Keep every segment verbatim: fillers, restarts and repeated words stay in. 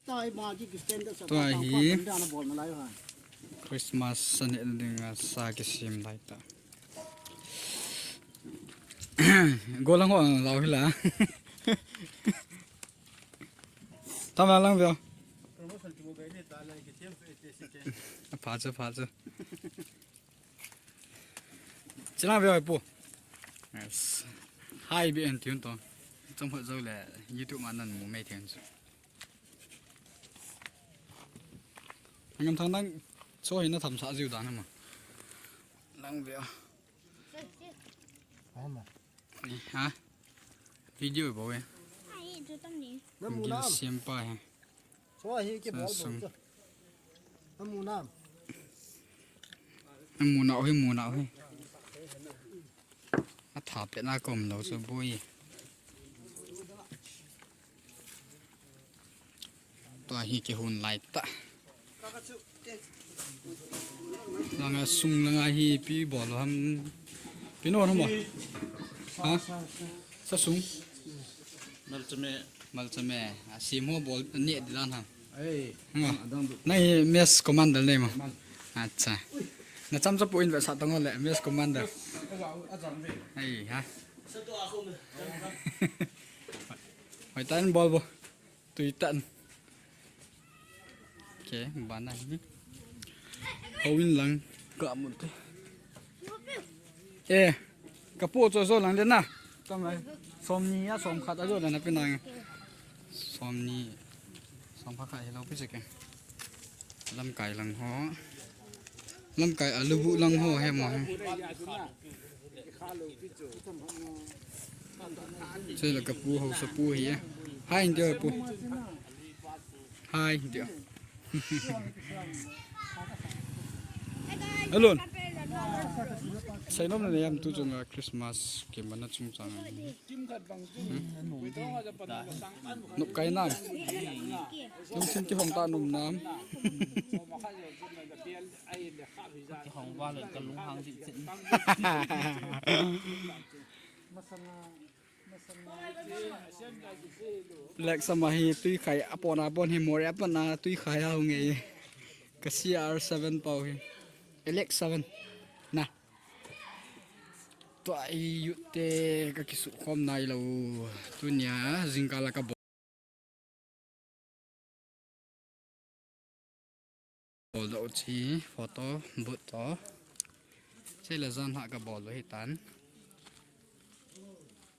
Tua hi Christmas a neh ding a sa kisem lai ta. Golang ho lau hi la. Tam lang lang veo. Pha chu, pha chu. Chilang veo pu. Yes. Hai bi en tun to. Chom ho jo le YouTube ma nan mu mai theng chu. Ngam thang nang cho hi na tham sa jiu dan ma. Lang veo. Ha? Video bo e. Ai, chu tam ni. Gil siam pa he. Cho hi ki bol bol cho. Namu nam. Namu na hi, mu na hi. A tha pe na kom lo chu boi. Tua hi kihon lai ta. Langa sung langa hi pi bol ham. Pi no ham. Ha? Sa sung. Malchame. Malchame. A si mo bol ne di dan ham. Ei. Nai mess commander nei mo. Acha. Na cham cha pu in ve sa tong le mess commander. Ei ha. Hoi tan bol bo. Tui tan. Ke, bana hi. Houin lang ka mu te. Eh, ka pu cho zo lang de na. Tam lai. Som ni a som khat a zo de na pe nang. Som ni. Som khat khat hi lo pe se ke. Lamkai lang ho. Lamkai a lubu lang ho he mo he. Sei la ka pu ho sa pu hi e. Hai, in tia pu. Hai, in tia. Alon. Seinom na yam tu chunga Christmas kimana chungchang. Nop kai nam. Lungthim kihong ta nom nam. Kihong val ka lunghang jing jing. Black Summer hi tui khai a pon a pon hi more a pon a tui khai a hung e. Ka C R seven pau hi. Alex seven. Na. Tua i youth te ka kisukhom nai lou. Tunia jingkah la ka bol doh chi photo booth to. Sei la jan ha ka bol doh hi tan.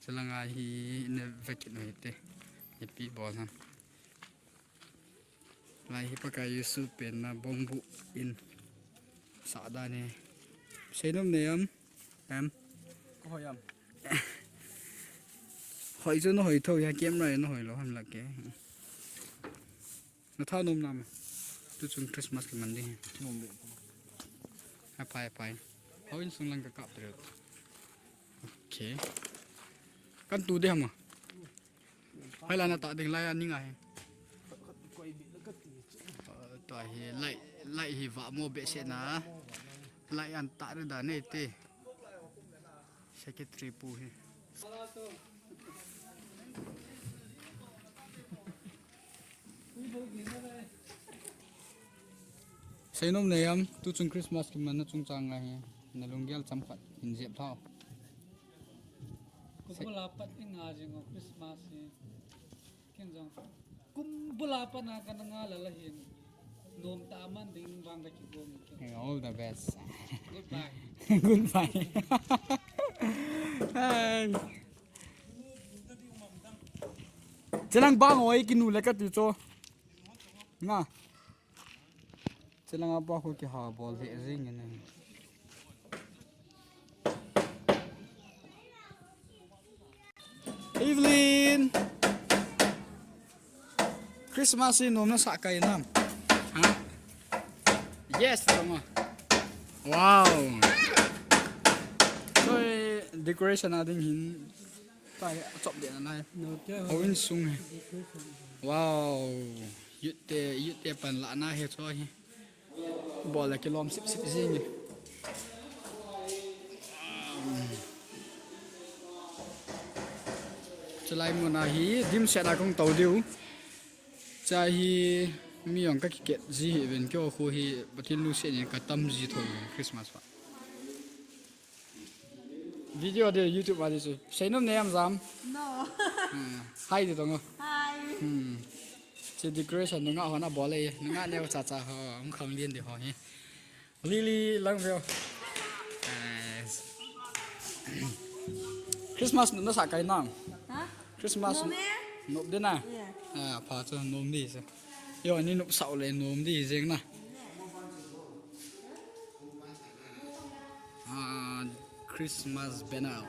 Sei la nga hi ne vekit no hi te. Hi pi bol han. Lai hi Pakai Jesu penna bongbu in sa dan e. Seinom nei am? Em? Ka hoi am? Hoi chu na hoi tho ya, camera na hoi lou ham la ke. Na tha nom nam. Tu chung Christmas ki man ding. Nom le. Apai, apai. Houin sung lang ka kap tel. Okay. Kan tu de ham a. Hai la na ta ding lai a ning a hi. Tua hi lai, lai hi va mo be se na. Lai an ta re da nei te. Secretary pu hi. Seinom nei am, tu chung Christmas ki man na chungchang a hi. Na lunggel cham khat hin jep thau. Kum bula pat i nga jing u Christmas hi. Ken jong kum bula pat na ka na nga la la hin. Nom ta man ding vang ka kigong. Hey, all the best. Goodbye. Goodbye. Hey. Chelang bang oi kinu le ka ti cho. Na. Chelang a pa khu kiha bol le jing ne. Evelyn! Christmas hi nom na sa kai nam? Ha? Yes, tama. Wow! So, eh, decoration a ding hin. Tai, a chop de na nai. Houin sung hi. Wow! Youth te, youth te pan la na hi cho hi. Bol le kilom sip sip jing e. Chulai mun a hi dimset a kong tou diu. Cha hi mi jong ka kiket ji hi ven kyo khu hi Pathen lu se ni ka tam ji tho Christmas pa. Video de YouTube a de chu. Seinom ne am jam. No. Hmm. Hi de tong. Hi. Hmm. Che decoration nunga hona bol e. Nunga ne cha cha ho. Ang khang lien de ho hi. Lily lang veo. Christmas nop na sa kai nang. Ha? Christmas nop de na. Yeah. Ah, pa chu nom di se. Yo ni nop sa le nom di jeng na. Ah, Christmas banner.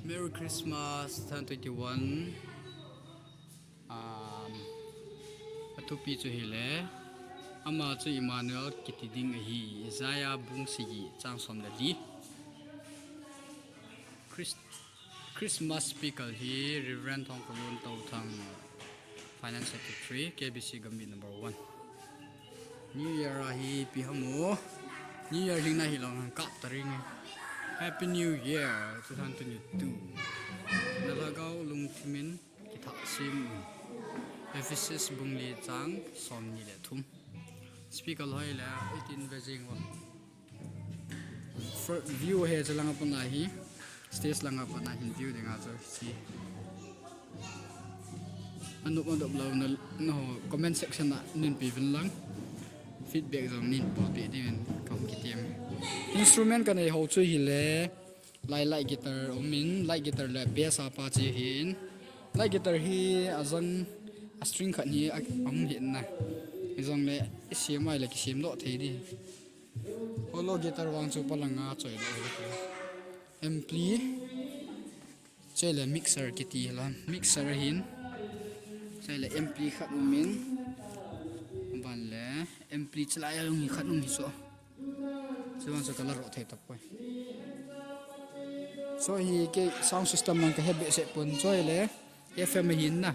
Merry Christmas twenty twenty-one. Um, athupi chu hile, ama chu Emmanuel kiti ding ahi, Isaiah bung sagi chang som le li. Chris-, Christmas speaker hi Reverend Thongkalun Touthang, Finance Secretary, K B C Gambih number one. New Year ahi pi hamu. New Year hing na hi long kap taring. Happy New Year two thousand twenty-two. Nalagao lungthimin kitha sim. Ephesus bung li chang som ni le thum. Speaker hoi le eighteen vejing wa. View he chalanga pana hi. Stage langa pana hin view dinga chu si. Anup anup lo na, na ho comment section a nin pi vin lang. Feedback jong nin po pi din kam kitem. Instrument ka nei ho chu hile. Lai light guitar um in, light guitar le bass a pa chi hin. Light guitar hi a jang a string khat hi a um hin na. Jong le i siam ai le ki siam lo thei di. Hollow guitar vang chu palanga choi lo. Ampli. Choi le mixer kiti la. Mixer hin. Choi le ampli khat um in. Ban le ampli chalai a lung hi khat um hi so. Chuan chu ka la rawh thei tapoi. Saw hi kei sound system lang ka he behseh pon, saw hi le F M ahin na.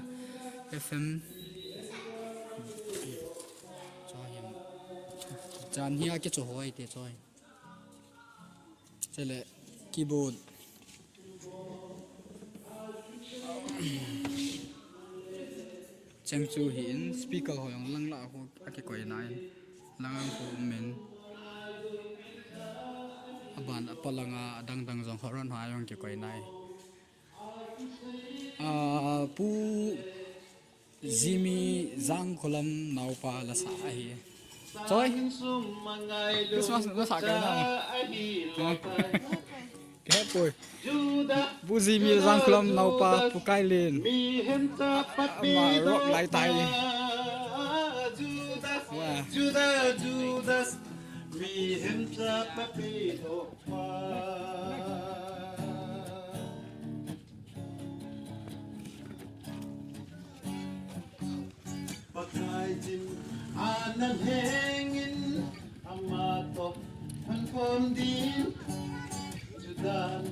F M. Saw hi. Chan hi a ke chu hoi te saw hi. Chele keyboard. Cheng chu hi in speaker ho jong lang la ho a kikoi na in lang ang ho um in a ban a palanga a dang dang jong ho ron ha jong kikoi na in. Ah, Pu Jimmy Jangkholam naupa la sa ahi. Choi. Christmas la sa kai na. Ha? Ke poi. Pu Jimmy Jangkholam naupa Pu Kailin. Ama rock lai tai. Wa. Pakai chin ana lhengin ama toh phankhom din. Judan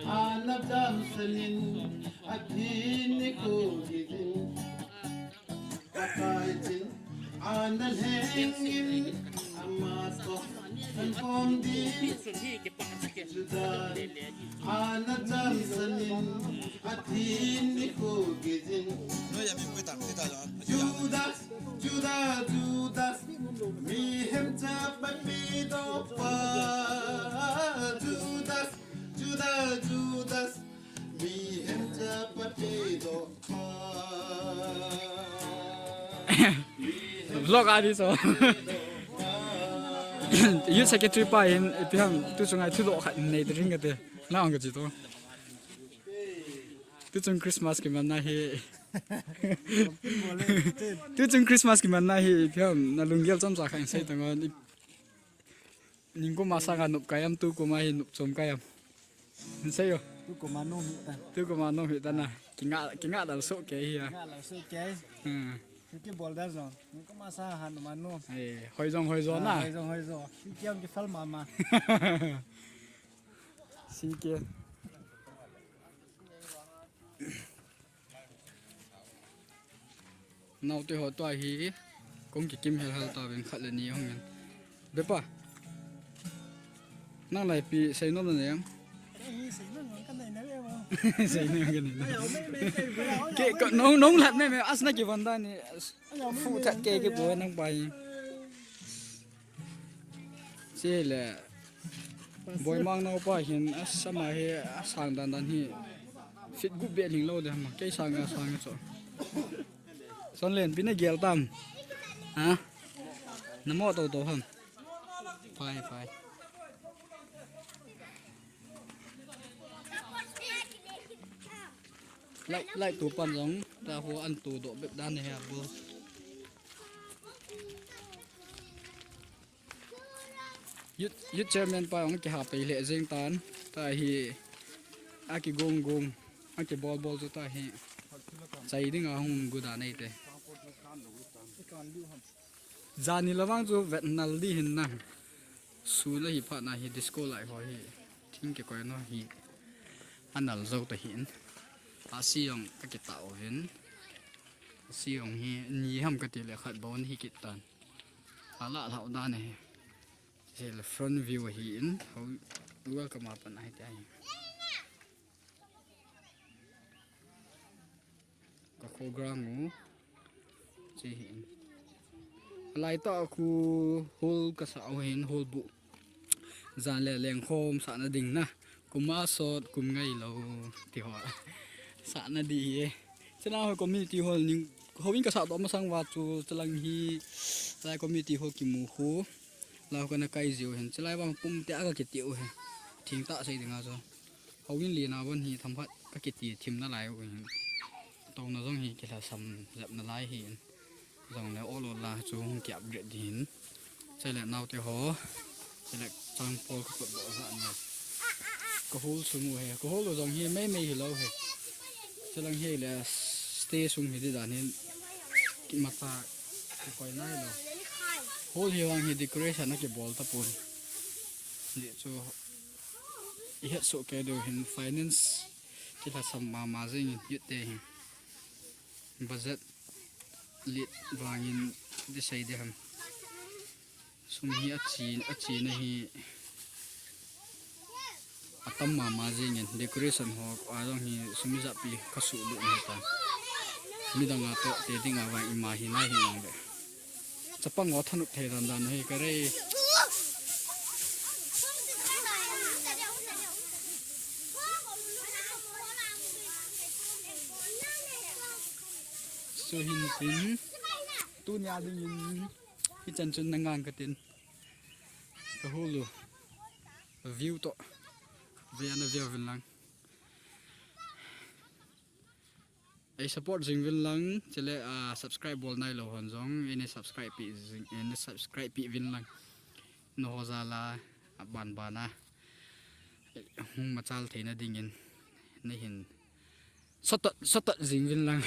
ana damsanin athini ko gidin. Pakai chin ana lhengin ama toh phankhom din. Judan ana damsanin athini ko gidin. Judas, Judas, Judas, mihem chapa pedopa. Judas, Judas, Judas, mihem chapa pedopa. Vlog a di so. Youth secretary pa hin ipi ham tu chunga thudoh khat nei te ring kate. Na ang ka chi to. Tu chung Christmas kimanna hi. Tu chung Christmas kimanna hi ipi ham na lunggel chomcha khat in sei tang on. Ningkum a sanga nop kai am, tukum a hi nop chom kai am. Hin sei o. Tukum a nom hi ta. Tukum a nom hi ta na. Kinga, kinga dal so ke hi a. Kinga dal so ke. Hmm. Ki bol da jong. Ningkum a sa ha nom a nom. Eh, hoi jong hoi jo na. Hoi jong hoi jo. Ki kiam ki fal mama. Si ke. Naote ho tua hi kong kikim hel hel ta ven khat le ni hong in. Bepa. Nang lai pi seinom na nem. Kei hi seinom nang ka nei na le mo. Sei ne ka ni. Ke ko nong nong lat me me as na ki van da ni. Fu that ke ke bo nang pai. Chele. Boimang nau pa hin asama hi asang dan dan hi. Fit gu be ling lo de ma. Ke sang a sang cho. Son len pina gel tam. Ha? Namo to to ham. Pai pai. Lai lai tu pan jong ta ho an tu do bep dan he a bol. Youth, youth chairman pa jong kiha pei le jeng tan ta hi a ki gong gong a ki bol bol chu ta hi. Chai ding a hung gu da nei te. Jani lavang chu vet nal di hin na. Su la hi pha na hi disco lai ho hi. Thing ke koi no hi. Anal zo ta hin. A si jong ka ki ta o hin. A si jong hi ni ham ka ti le khat bon hi kit tan. A la la da ne. Se le front view hi in. Ho welcome up an ai ta hi. Ka kho ground u. Chi hin. Lai ta khu hol ka sa u hin hol bu. Jan le leng khom sa na ding na. Kum a sot kum ngai lo. Ti ho. Sa na di e. Chana ho community hall ning. Ho in ka sa to ma sang wa chu chalang hi. Lai community hall ki mu khu. Lau ka na kai jiu hin. Chalai bang pum te a ka ki ti u hin. Thing ta sei ding a chu. Houin lina von hi themkhat ka kiti thim nalai u hin. Touna jong hi kilhasam jep nalai hi in. Jongle ol ol la chu hung ki upgrade ding hin. Chele naote ho. Chele changpol ka kot doh jat na. Ka hol sung u hi. Ka hol u jong hi meimei hilou hi. Chelang hi le stay sung hi di dan hin. Kimacha ka koi nai lou. Hol hi vang hi decoration a kibol tapon. Di chu I het soh kei diu hin finance kilhasam mama jeng in youth te hin budget let vangin ti sei ding ham. Sum hi achi, achina hi atam mama jeng in decoration ho a jong hi sum ijat pi kasuh lut ahitan. Midang a toh te ding a vang ima hi nai hi jong le. Chapang o thanop thei dan dan hi ka rei. Chu hin tin, tunia dingin hichan chun na ngang ka tin. Ka hol u view toh ve ana view vin lang. Ei support jing vin lang, chule, ah, subscribe bol nai lou hon jong, ei na subscribe pi jing, ei na subscribe pi vin lang. Nangho jal a, aban ban a, hung machal theina dingin, na hin support, support jing vin lang.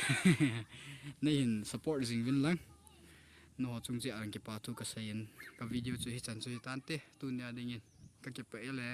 Na hin support jing vin lang. Nangho chung cheh a kipa thu ka sei in, ka video chu hichan chu hitante, tunia dingin, ka kipah e le.